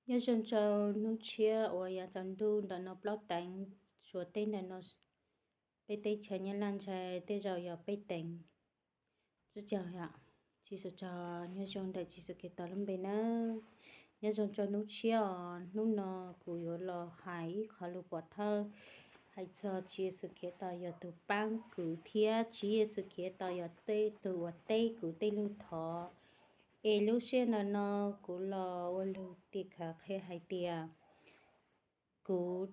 Nyob zoo rau hnub tshiab uas yog tsaus ntuj ntawm no plaub teev, Suav teb ntawm no, peb teb chaws Nyab Laj ntshai tej zaum yog peb teev. Tsib caug yom, Tswv Yexus tsaug, nyob zoo ntawm Tswv Yexus Khetos lub npe nawb. Nyob zoo rau hnub tshiab os, hnub no kuv yuav los hais ib qho lus pov thawj hais txog Tswv Yexus Khetos yog tus paab kuv thiab Tswv Yexus Khetos yog tej tug uas teb kuv tej lug thov. Es lub sij hawm ntawm no kuv los ua lug tim khawv qhia hais tias kuv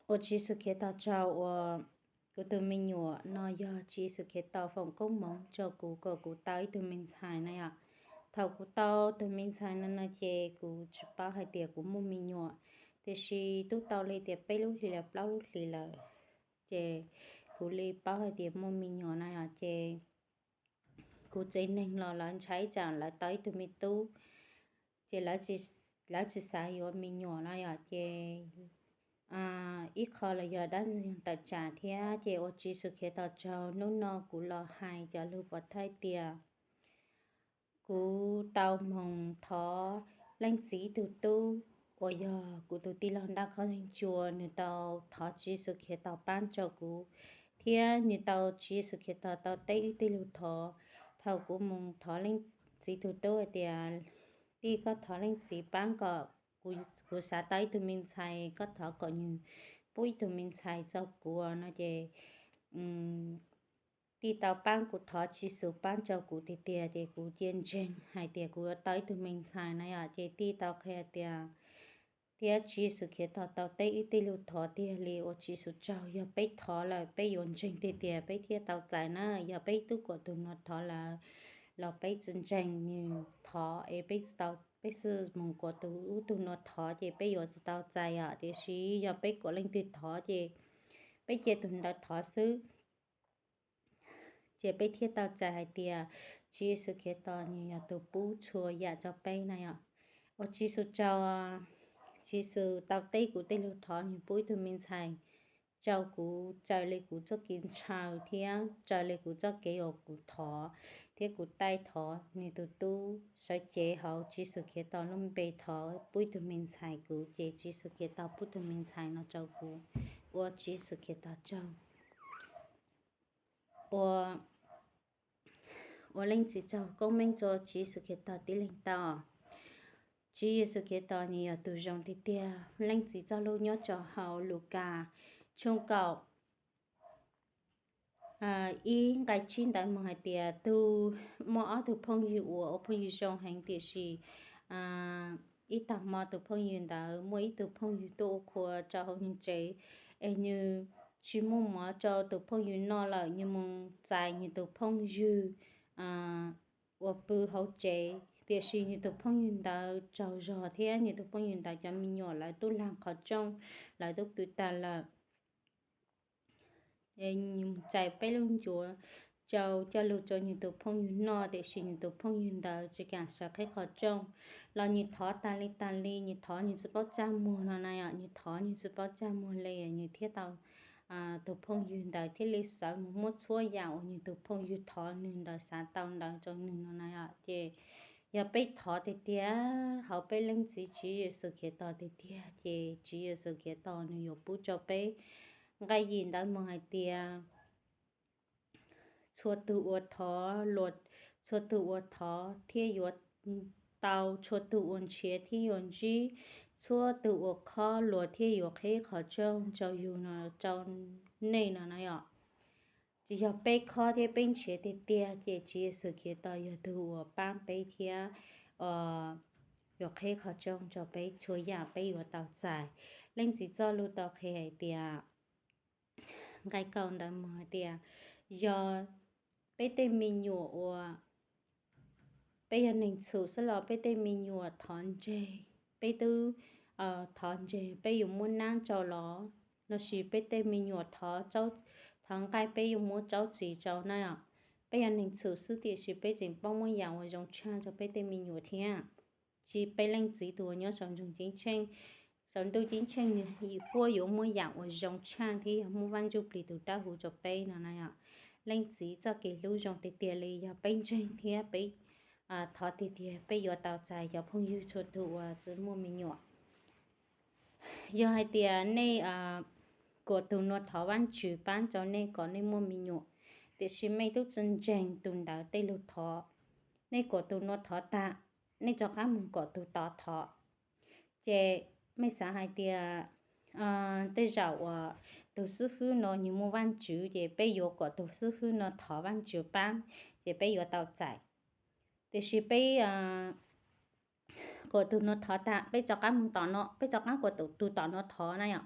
ua Tswv Yexus Khetos tsaug uas kuv tus me nyuam no yog Tswv Yexus Khetos foom koob moov rau kuv kom kuv tau ib tug me ntxhais na yom. Thaum kuv tau tus me ntxhais no no ces kuv tsis paub hais tias kuv muaj me nyuam, tiam sis twb tau li tias peb lub hlis los plaub lub hlis lawm, ces kuv li paub hais tias muaj me nyuam na yom. Ces kuv tsev neeg los lawv ntshai tsam lawv tau ib tug me tub, ces lawv tsis xav yuav me nyuam na yom. Ces ib qho los yog dab ntxwg nyoog tawm tsam thiab. Ces ua Tswv Yexus Khetos tsaug, hnub no kuv los hais cov lus pov thawj tias kuv tau moog thov Leej Txiv tug tub uas yog kuv tus tij laug Ntaj Khob Zeeg Tsua, nws tau thov Tswv Yexus Khetos paab rau kuv, thiab nws tau, Tswv Yexus Khetos tau teb wb tej lug thov. Thaum kuv moog thov Leej Txiv tug tub hais tias, tij, koj thov Leej Txiv paab kom kuv xav tau ib tug me ntxhais, koj thov kom nws pub ib tug me ntxhais rau kuv no ces tij tau paab kuv thov Tswv Yexus paab rau kuv tiag tiag, ces kuv cia ntseeg hais tias kuv yuav tau ib tug me ntxhais na yom. Ces tij tau qhia tias, thiab Tswv Yexus Khetos tau teb wb tej lug thov tiag li. Ua Tswv Yexus tsaug, yog peb thov lawm peb yuav ntseeg tiag tiag peb thiaj tau txais na. Yog peb tub kuam tus no thov lawm los peb tsis ntseeg nws thov es peb tsis tau, peb tsis moog kuam tus, wb tug no thov ces peb yuav tsis tau txais yom. Tiam sis yog peb kuam leej twg thov ces peb cia tus ntawd thov xwb, ces peb thiaj tau txais hais tias Tswv Yexus Khetos nws yog tus pub txhua yam rau peb na yom. Ua Tswv Yexus tsaug, Tswv Yexus tau teb kuv tej lug thov, nws pub ib tug me ntxhais rau kuv raws li kuv txoj kev ntshaw thiab raws li kuv txoj kev uas kuv thov thiab kuv taij thov. Nws tus tub sawv cev hauv Tswv Yexus Khetos lub npe thov pub ib tug me ntxhais kuv, ces Tswv Yexus Khetos pub tug me ntxhais no rau kuv. Ua Tswv Yexus Khetos tsaug. Ua, ua Leej Txiv tsaug, koob meej rua Tswv Yexus Khetos tib leeg tau. Tswv Yexus Khetos nws yog tus zoo tiag tiag. Leej Txiv txoj lug nyob rau hauv Lukas tshooj kaum ib nqai tsib ntawd moog hais tias, tug, muaj ob tug phooj ywg uas ua phooj ywg zoo heev, tiam sis ib tag hmo tus phooj ywg ntawd muaj ib tug phooj ywg tuaj ua qhua rau hauv nws tsev, es nws tsis muaj mov rau tus phooj ywg noj lawm, nws moog txais nws tus phooj ywg uas pw hauv tsev, tiam sis nws tus phooj ywg ntawd tsaug zog thiab nws tus phooj ywg ntawd cov me nyuam lawv tub laag qhov rooj, lawv tub pw tag lawm. Nws txais peb lub ncuav rau coj lug rau nws tus phooj ywg noj, tiam sis nws tus phooj ywg ntawd tsis kaam sawv qhib qhov rooj, los nws thov tag li tag li, nws thov nws tsis paub txaj muag no na yom, nws thov nws tsis paub txaj muag li, nws thiaj tau, tus phooj ywg ntawd thiaj li sawv mus muab txhua yam uas nws tus phooj ywg thov nws ntawd xav tau ntawd rau nws no na yom. Ces yog peb thov tiag tiag hauv peb Leej Txiv Tswv Yexus Khetos tiag tiag, ces Tswv Yexus Khetos nws yuav pub rau peb. Nqai yim ntawd moog hais tias, txhua tug uas thov, txhua tug uas thov thiaj yuav tau, txhua tug uas nrhiav thiaj yuav ntsib, txhua tug uas khob luag thiaj yuav qhib qhov rooj rau yug no, rau nej no na yom. Tsis yog peb khob thiab peb nrhiav tiag tiag, ces Tswv Yexus Khetos yog tug uas paab peb thiab yuav qhib qhov rooj rau peb, txhua yam peb yuav tau txais. Leej Txiv txoj lug tau qhia hais tias, nqai kaum ntawd moog hais tias, yog peb tej me nyuam uas peb yog neeg txhum xwb los peb tej me nyuam thov ntseg, peb twb thov ntseg peb yuav muab nab rau los, los sis peb tej me nyuam thov, thov nqaij peb yuav muab tsaub txiv rau na. Peb yog neeg txhum xwb tiam sis peb tseem paub muab yam uas zoo tshaaj rau peb tej me nyuam thiab. Tsis, peb Leej Txiv tus uas nyob saum ntuj ceeb tsheej, saum ntuj ceeb tsheej nws kuj yuav muab yam uas zoo tshaaj thiab yog muab Vaaj Ntsuj Plig tus dawb huv rau peb no na yom. Leej Txiv txoj kev hlub zoo tiag tiag li, yog peb ntseeg thiab peb thov tiag tiag peb yuav tau txais cov phooj ywg txhua tus uas tsis muaj me nyuam. Yog hais tias nej kom tus no thov Vajtswv pab rau nej kom nej muaj me nyuam, tiam sis mej tub tsi ntseeg tus ntawd tej lug thov, nej kom tus no thov tag, nej rov qab moog kom tus tod thov. Ces mej xaav hais tias tej zaum uas tus xib hwb no nwg muaj Vajtswv, ces peb yuav kom tus xib hwb no thov Vajtswv pab, ces peb yuav tau txais. Tiam sis peb kom tus no thov tag, peb rov qab moog tom no, peb rov qab kom tus tom no thov na yom.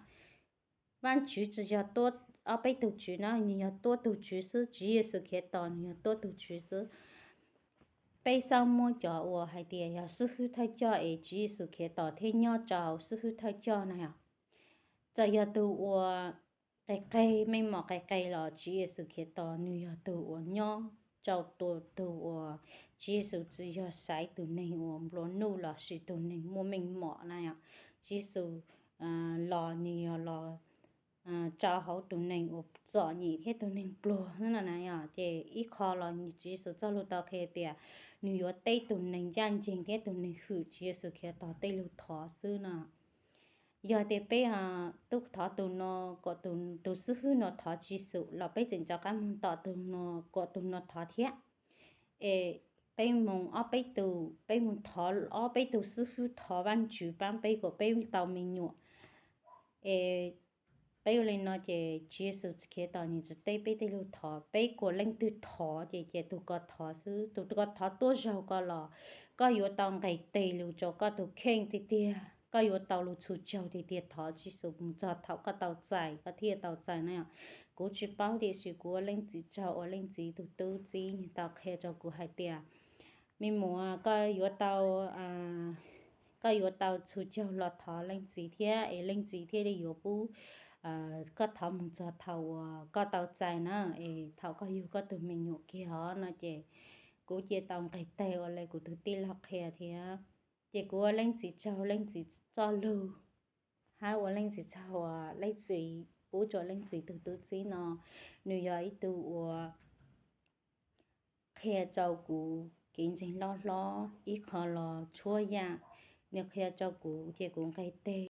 Vajtswv tsis yog tuab, ob peb tug tswv na, nwg yog tuab tug tswv xwb, Tswv Yexus Khetos nwg yog tuab tug tswv xwb. Peb xaav muab cov uas hais tias yog xib hwb thawj coj es Tswv Yexus Khetos thiaj nyob rau xib hwb thawj coj na yom. Txawm yog tug uas qe qe, meej mom qe qe los Tswv Yexus Khetos nwg yog tug uas nyob rau tus, tug uas Tswv Yexus tsis yog xaiv tus neeg uas nplua nuj lossis tus neeg muaj meej mom na yom. Tswv Yexus los nwg yog los rau hauv tus neeg uas txom nyem thiab tus neeg pluag no na yom. Ces ib qho los Tswv Yexus txoj lug tau qhia tias nwg yuav teb tus neeg ncaj nceeg thiab tus neeg hwm Tswv Yexus Khetos tej lug thov xwb no. Yog tias peb tub thov tus no, kom tus xib hwb no thov Tswv Yexus los peb tseem rov qab moog tom tus no, kom tus no thov thiab. Es peb moog ob peb tug, peb moog thov ob peb tug xib hwb thov Vajtswv paab peb kom peb tau me nyuam. Es peb ua li no ces Tswv Yexus Khetos nwg tsis teb peb tej lug thov, peb kuas leej twg thov ces cia tug ko thov xwb. Tug ko thov tuab zaug ko los koj yuav tau nqes teg lug rau koj tug kheej tiag tiag, koj yuav tau lug txhus caug tiag tiag thov Tswv Yexus moog txog thaum koj tau txais koj thiaj tau txais na. Kuv tsis paub tiam sis kuv ua leej txiv tsaug uas leej txiv tug tub txib nwg tau qhia rau kuv hais tias me muam, koj yuav tau, koj yuav tau txhus caug los thov leej txiv thiab es leej txiv thiaj li yuav pub koj thov moog txog thaum uas koj tau txais na, es thaum koj yug koj tug me nyuam kiag os no ces kuv cia tau nqes teg ua le kuv tug tij laug qhia thiab. Ces kuv ua leej txiv tsaug leej txiv txoj lug, hab ua leej txiv tsaug uas leej txiv pub rau leej txiv tug tub txib no, nwg yog ib tug uas qhia rau kuv kev ntseeg loj hlob ib qho los tshuab yaam. Nwg qhia rau kuv ces kuv nqes teg.